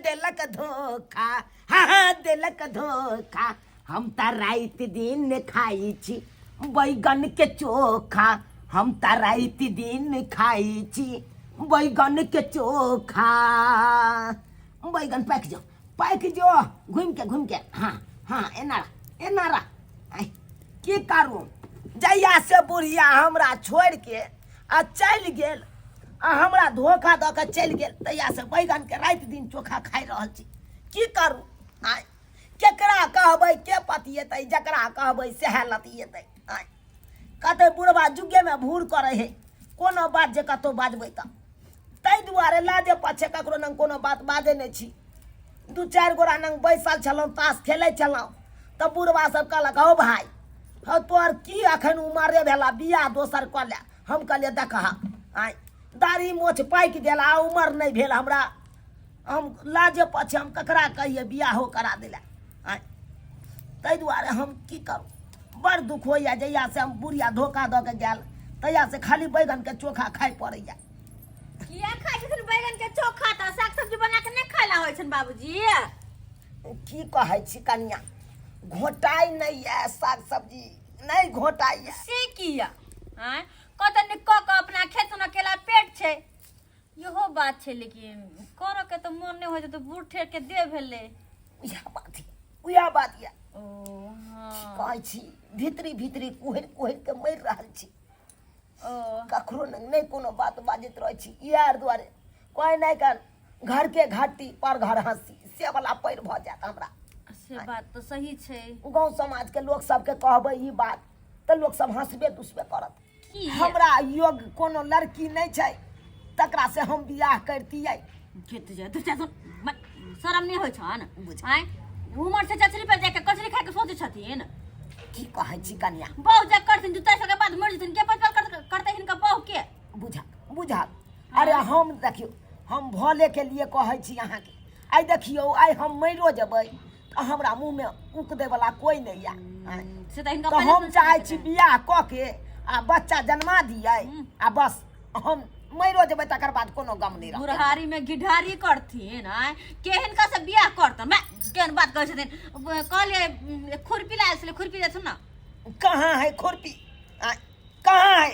देलक धोखा, हाँ हाँ देलक धोखा। हम तऽ राति दिन खाइ छी बैगन के चोखा, हम तऽ राति दिन खाइ छी बैगन के चोखा। बैगन पाकि जो, पाकि जो, घूमि के घूमि के, हाँ हाँ एना रह, एना रह। आइ, की करू, जहिया से बुढ़िया हमरा छोड़ि के आ चलि गेल आ हमरा धोखा दऽ के चलि गेल, तहिया से बैगन के राति दिन चोखा खाइ रहल छी। की करू, आइ केकरा कहबै, के पतिएतै, जकरा कहबै सएह लतिएतै। आइ कतै बुढ़बा जुगेमे भूर करै है, कोनो बात जे कतहु बाजबै तऽ ताहि दुआरे लाजे पाछे ककरो नंग कोनो बात बाजै नहि छी। दू चारि गोरा नंग बैसल छलहुँ, ताश खेलै छलहुँ, तऽ बुढ़बा सब कहलक, हौ भाय हौ, तोहर की अखन उमरे भेला, बियाह दोसर कऽ ले। हम कहलियै, देखह आइ दाढ़ी मोछ पाकि गेल आ उमर नहि भेल हमरा, हम लाजे पाछे हम ककरा कहियै बियाहो करा देला। आइ ताहि दुआरे हम की करू, बड़ दुख होइए। जहियासँ हम बुढ़िया धोखा दऽ के गेल तहियासँ खाली बैगनके चोखा खाइ पड़ैए। किया खाइ छथिन बैगन के चोखा? तऽ साग सब्जी बना के नहि खाइला होइ छनि बाबूजी? की कहै छी कनिया, घोटाइ नहि यऽ, साग सब्जी नहि घोटाइ यऽ। से किया? आँय, कतऽ नीक कऽ कऽ अपना खेत सुना केला पेट छै, इहो बात छै। लेकिन करऽ के तऽ मोन नहि होइ छै, तऽ बूढ़ ठेर के देह भेलै। उएह बात यऽ, उएह बात यऽ। ओ हँ, कहै छी भीतरी भीतरी कुहरि कुहरि के मरि रहल छी। ओ ककरो लग नहि कोनो बात बाजैत रहै छी, इएह दुआरे कहै नहि कर घर के घाटी पर घर हँसी, से वाला पैर भऽ जायत हमरा। से बात तऽ सही छै। गाँव समाज के लोक सबके कहबै ई बात तऽ लोक सब हँसबे दुसबे करत। की हमरा योग्य कोनो लड़की नहि छै तकरा से हम बियाह करतियै? खेत जाय दू चारि शरम नहि होइ छन? बुझ। आँय, उमर से चचरी पर जाके कचरी खाके सोचै छथिन। की कहै छी कनिया? बहु जे करथिन दू चारि साल के बाद मरि जेथिन, के पचपल करतै हिनका बहु के? बुझल बुझल। अरे हम देखियौ, हम भले के लिए कहै छी अहाँके, आइ देखियौ, आइ हम मरियो जेबै तऽ हमरा मुँहमे उक दै वला कोइ नहि यऽ। आँय, से तऽ हिनका तऽ पहिले हम से चाहै सोचैत छी रहै। बियाह कऽ के आ बच्चा जन्मा दियै आ बस, हम मरियो जेबै तकर बाद कोनो गम नहि रहतै। बुढ़ारी में गिढारी करथिन, आँय, के हिनका से बियाह करतन? मैं केहन बात कहै छथिन। कहलियै खुरपी लायल छलै, खुरपी देथुन ने। कहाँ है खुरपी? आँय, कहाँ है?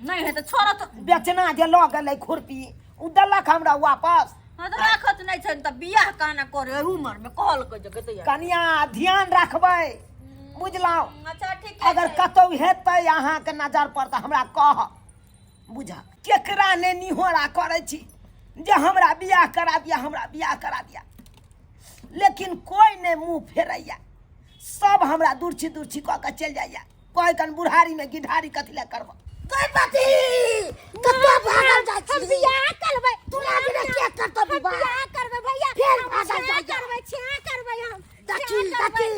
नहि है तऽ छोड़ो तऽ। बेचना जे लऽ गेलै खुरपी, ओ देलक हमरा वापस। हँ तऽ राखत नहि छनि तऽ बियाह काना करे उमर में कहलकै जे कतै। कनिया ध्यान राखबै, बुझलहुँ? अच्छा ठीक अगर कतौ हेतै अहाँके नजर पर तऽ हमरा कह। बुझ, केकरा ने निहोरा करै छी जे हमरा बियाह करा दिया, हमरा बियाह करा दिया, लेकिन कोइ नहि मुँह फेरैया। सब हमरा दुर्छी दुर्छी कऽ के चलि जाइया, कहै कन बुढ़ारीमे गिढारी कथी लए करब। गई पति कतऽ भागल जाइ छी? हम बियाह करबै। तोरा बिना के करतौ हम विवाह? बियाह करबै भैया। फेर हम भागल छेआ जाइया। करबै, छेआ करबै हम। दखी छेआ करबै। दखी,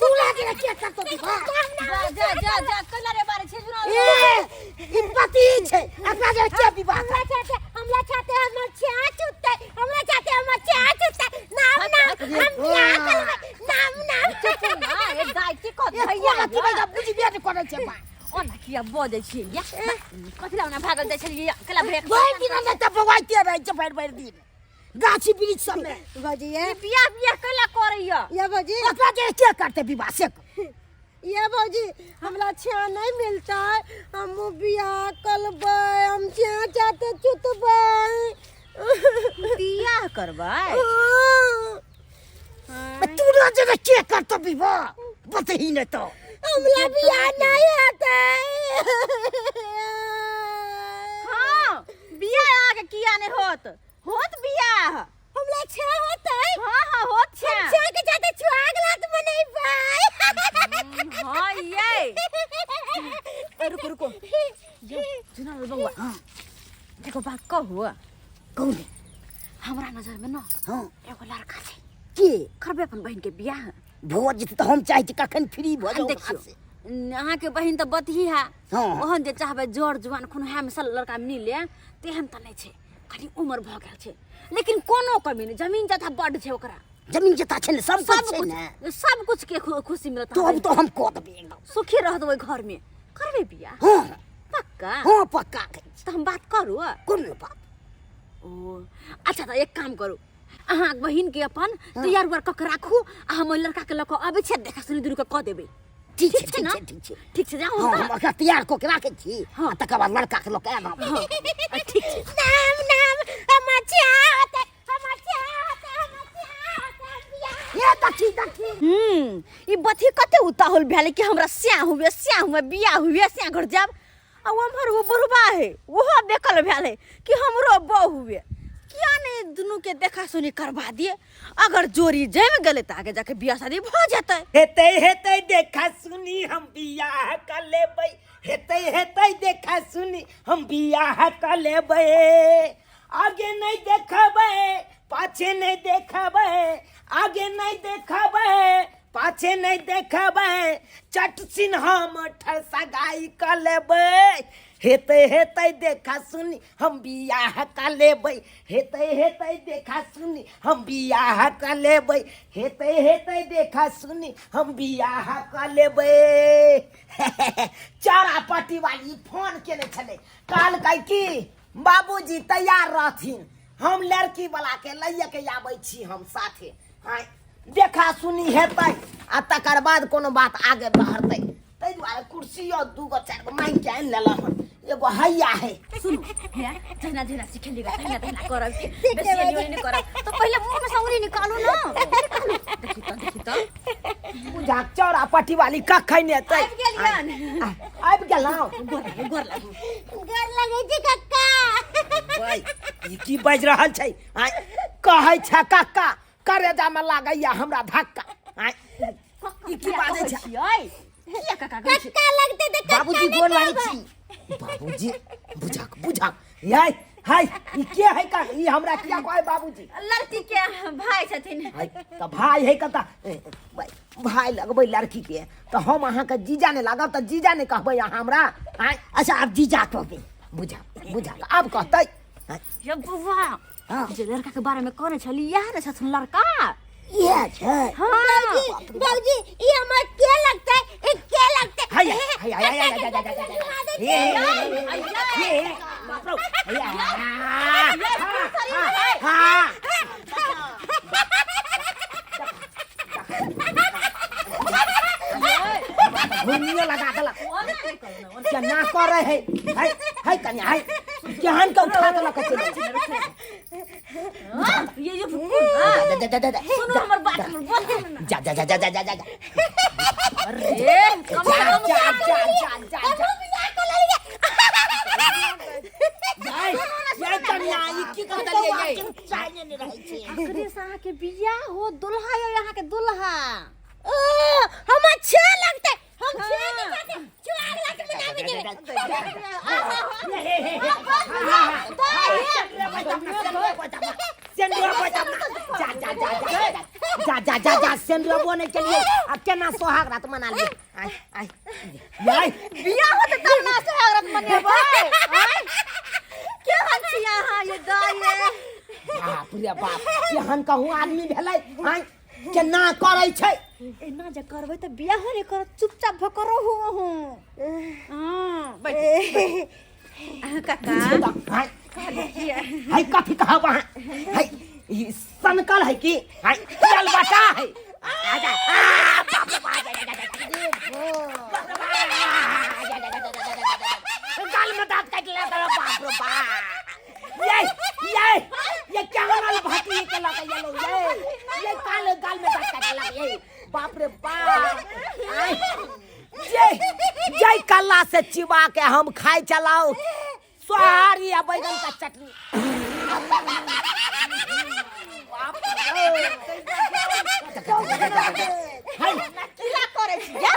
तोरा बिना के करतौ विवाह? जा जा जा जा, कैला रे बारे छै जुना। ए ई पति छै, एकरा जे के विवाह हमरा चाहते, हमरा चाहते हमर छेआ चुतै, हमरा चाहते हमर छेआ चुतै। नाम नाम, हम बियाह करबै, नाम नाम। ना ए दाइ, की कहत एको भैया? रत्ती भैया बुझबे नहि करै छै बा। ओना किया बजै छियै या? कथी लए ओना भागल जाइ छलियै या? कैला भैया भरि दिन नहि तऽ बौआइते रहै छै भरि भरि दिन गाछी वृक्ष सबमे। भौजी ये ई बियाह बियाह कैला करैया? ये भौजी, ओकरा जे के करतै विवाह से कह। ये भौजी, हमरा छेआ नहीं मिलता है, हम बियाह करबै, हम छेआ चाहते चुतबै। बियाह करबै? हाँ। तू रोज जे के करतौ विवाह बतही नहि तो। हमरा बियाह नहीं हेतै। हाँ, बियाह अहाँके किया नहि होत? होत बियाह। हमरा छेआ होतै? हाँ हाँ, होत छै। हम छेआ के जाते छुआग लात मनेबै। हाँ ये, ए, रुको रुको, यो सुना बौआ, एगो बात कहू? कहू ने। हमरा नजर में न हाँ एगो लड़का छै। के करबै अपन बहिन के बियाह? भऽ जेतै तऽ हम चाहै छी कखन फ्री भऽ जाउ। देखियौ, अहाँके बहिन तऽ बतही है। हाँ। ओहन जे चाहबै जर जुआन कोनो है में सब लड़का मिले तेहन तऽ नहि छै, कनि उम्र भऽ गेल छै, लेकिन कोनो कमी नहि, जमीन जथा बड्ड छै ओकरा। जमीन जथा छै ने, सब सब कुछ छै ने? कुछ, सब कुछ के खुशी मिलत। तो अब तो हम कऽ देबै एकदम सुखी रहत ओहि घर में। करबै बियाह? हाँ। पक्का? हाँ, पक्का कहै छी। तऽ हम बात करू? कोन बात? ओ अच्छा, तऽ एक काम करू, अहाँ बहिन के अपन तैयार उयार कऽ के राखू आ हम ओहि लड़का के लऽ कऽ अबै छियै देखा सुनी दुनू के कऽ देबै। ठीक छै। ठीक छै ठीक ना? छै, ठीक छै। ठीक छै, जाउ। हँ, तऽ हम ओकरा तैयार कऽ के राखै छी। हँ। आ तकर बाद लड़का के लऽ के आयब हम। हँ, ठीक छै। नाम नाम हमर छिया होतै, हमर छिया होतै, हमर छिया होतै, हम बियाह। हे देखी देखी। ई बथी कते उताहुल भेलै कि हमरा स्याह हुए, स्याह हुए, बियाह हुए, स्याह घर जायब। आ ओम्हर ओ बुढ़बा है, ओहो बेकल भेल है कि हमरो बहू हुए। किया नहीं दुनू के देखा सुनी करवा दिए? अगर जोड़ी जमि गेलै तऽ आगे जाके बियाह शादी भऽ जेतै। हेतै हेतै देखा सुनी हम बियाह कऽ लेबै, हेतै हेतै देखा सुनी हम बियाह कऽ लेबै। आगे नहि देखबै पाछे नहि देखबै, आगे नहि देखबै पाछे नहि देखबै, चट सिन हम ठसगाई कऽ लेबै। हेतै हेतै देखा सुनी हम बियाह कऽ लेबै, हेतै हेतै देखा सुनी हम बियाह कऽ लेबै, हेतै हेतै देखा सुनी हम बियाह कऽ लेबै। चारा पार्टी वाली फोन केने छलै, कहलकै कि बाबूजी तैयार रहथिन, हम लड़की वाला के लैए के आबै छी हम साथे। आँय, देखा सुनी हेतै आ तकर बाद कोनो बात आगे बढ़तै। ताहि दुआरे कुर्सियो दूगो चारि गो मांगि के आनि लेलहुँ हन, एगो हैया है। सुनू हे, जहिना जहिना सिखेलियै तहिना तहिना करब कि बेसी एनी ओनी नहि करब। तऽ पहिले मुँहमे सँ अंगुरी निकालू ने, निकालू। देखी तऽ, देखी तऽ। बुझा चौरा पट्टी वाली कखन एतै? आबि गेलियन। आबि गेलहुँ। गोर लागू, गोर लागू। गोर लगै छी कक्का। बाइ, ई की बाजि रहल छै? आँय, कहै छै कक्का, करेजामे लागैया हमरा धक्का। आँय, ई की बाजै छै? छियै किया काका कहै छी? कक्का लगतै तऽ कक्का। बाबूजी नहि गोर लागै कहबै। छी बाबूजी। बुझक बुझक याय हाय, ई के है का? ई हमरा किया कहै बाबूजी? लड़की के भाई छथिन। हाय, तऽ भाय है कता भाय लगबै लड़की के, तऽ हम अहाँके जीजा नहि लागब तऽ जीजा नहि कहबै अहाँ हमरा? आँय। अच्छा, आब जीजा कहबै। बुझा बुझा, आब कहतै। आँय। ये बौआ। हाँ। जे लड़का के बारे में कहने छली, इएह ने छथुन लड़का? इएह छै। हाँ। बाबूजी बाबूजी, ई हमर के लगतै? ई के लगतै? हाय हाय हाय हाय हाय हाय हाय हाय हे हे हे, बाप रे, हाँ। घुमियो लगा देलक, केना करे है? है है कन्या, है केहन के उठा देलक चलि। ये दे दे दे दे। सुनू हमर बात, हमर बात सुनू ना। जा जा जा जा जा जा जा जा। अरे कम से जा कम जा जा जा जा जा। ये कन्या, ई की कर देलियै ये? चाय नहि रहै छै। अखने से अहाँके बियाह हो, दुल्हा यौ अहाँके दुल्हा। ओ हम अच्छे लगतै, हम छे के साथे चुआग लात मनाबे देबै। जा जा जा जा, सेंडुआ नहीं चलिए, अब केना सोहाग रात मना लिए? आय आय याय। बियाह होतै तब ना सोहाग रात मनेबै। आँय? केहन छी अहाँ ये दाइ ये? बाप रे बाप, केहन कहूँ आदमी भेलै? आय, केना करै छै? एना जे करबै तऽ बियाह नहि करत, चुपचाप भऽ कऽ रहू अहूँ। हँ, बैठ अहाँ काका। आय हाय, कथी कहब अहाँ? हाय, ई सनकल है की? हाय, चल बता है। आ जा, आ, बाप रे बाप, जा, जा, जा, जा, जा। बाप रे बाप, जा, जा, जा, जा, जा, जा, जा, जा। गाल में दांत काट ले तेरा, बाप रे बाप। ये ये ये क्या वाला भाती के लगा ये लो, ये काल गाल में दांत काट लगा ये, बाप रे बाप। आय, ये जय कल्ला से चिबा के हम खाई चलाओ सोहारी आ बैगन का चटनी। बाप रे। हाय किला करै छी जा।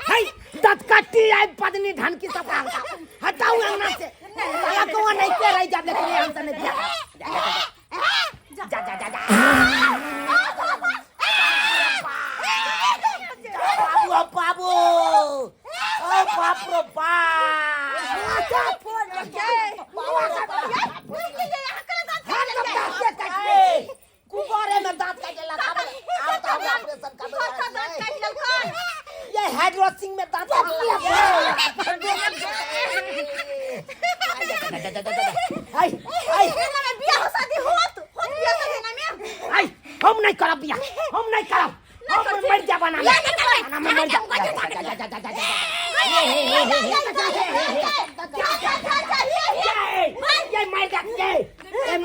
हाय, दत कट्टी आई पदनी धान की सब हटाओ अंगना से, साला को नहीं के रह जा, लेकिन हम तो नहीं जा जा जा जा जा। बाबू बाबू, ओ बाप रे बाप, कुबारे में दांत काटे लगा। अब तो हम ऑपरेशन कर ये हाइड्रोसिंग में दांत काटे लगा। हाय हाय। बियाह शादी होत होत, बियाह शादी ना। नहीं करब बियाह, हम नहीं करब, हम मर जाब ना, या नहीं करबै। ना, मर जाब। जा जा जा जा जा जा जा, ये मर जा, ये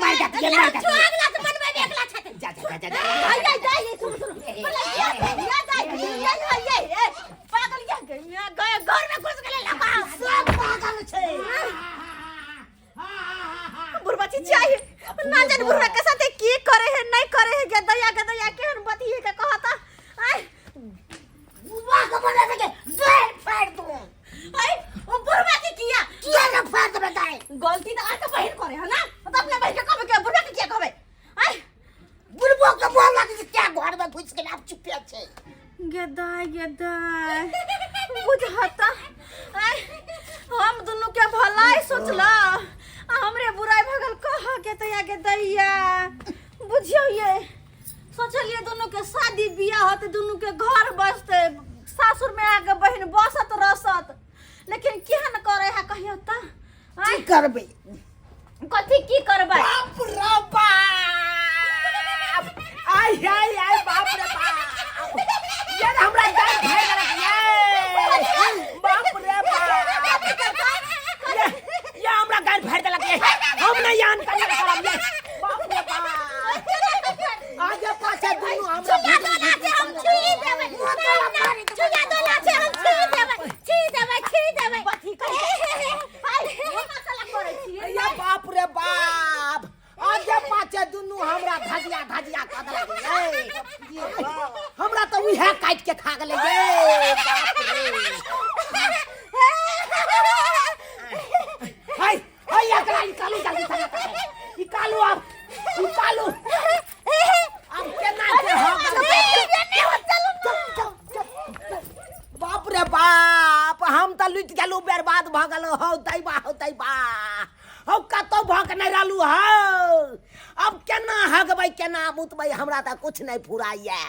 मर जा, ये मर जा। छुआगला तऽ मनबै एकला छथिन। जा जा जा जा। आई आई आई, सुन सुन, बोला ये ये जाय ये ये ये पागल ये गए घर में घुस गेलै लगा। सब पागल छै। बुढ़बा चाहिए ना जाने बुढ़बा के साथे की करे है नहीं करे है। गदया गदया केहन बतिये के कहता। आय बुढ़बा के बोले के गाय फाड़ दो। आय ओ बुढ़बा के किया किया ना फाड़ देबै गाय? गलती त आके बहिन करे है ना, त अपना बहिन के कहबे के बुढ़बा के किया कहबे? आय बुढ़बो के बोलक जे क्या घर में घुसि गेल, आब चुपे छै। गदाय गदाय बुझता। आय हम दुनू के भलाई सोचला आ हमरे बुराई भगल कह के तैया के दैया। बुझियो ये सोचलिए दुनू के शादी बियाह होते, दुनू के घर बसते, सासुर में आके बहिन बसत रसत, लेकिन केहन करे है कहियो त। की करबै? कथी की करबै? बाप रे बाप, आय आय आय, बाप रे बाप, यार हमरा जान भर गेलक ये। बाप रे बाप, ये ये हमरा गान फाड़ देलक ये। हम नहीं यान कन्या करब ये। बाप रे बाप, आगे पाछे दुनू हमरा छुआ दोला छै, हम छुई देबै। छुआ दोला छै, हम छुई देबै, छुई देबै, छुई देबै। बथी कहि आय मसाला करै छियै। ये बाप रे बाप, आगे पाछे दुनू हमरा धजिया धजिया कऽ देलक ये। हमरा तऽ उहे काटि के खा गेलै ये। बाप रे, हाय हाय, एकरा निकालू जल्दी से, निकालू अब, निकालू अब। केना के हो गेल? बाप रे बाप, हम तऽ लुटि गेलहुँ, बर्बाद भऽ गेलहुँ। हौ दैबा, हौ दैबा, हौ कतौ भऽ के नहि रहलहुँ हौ। अब केना हगबै, केना मुतबै, हमरा तऽ कुछ नहि फुराइए।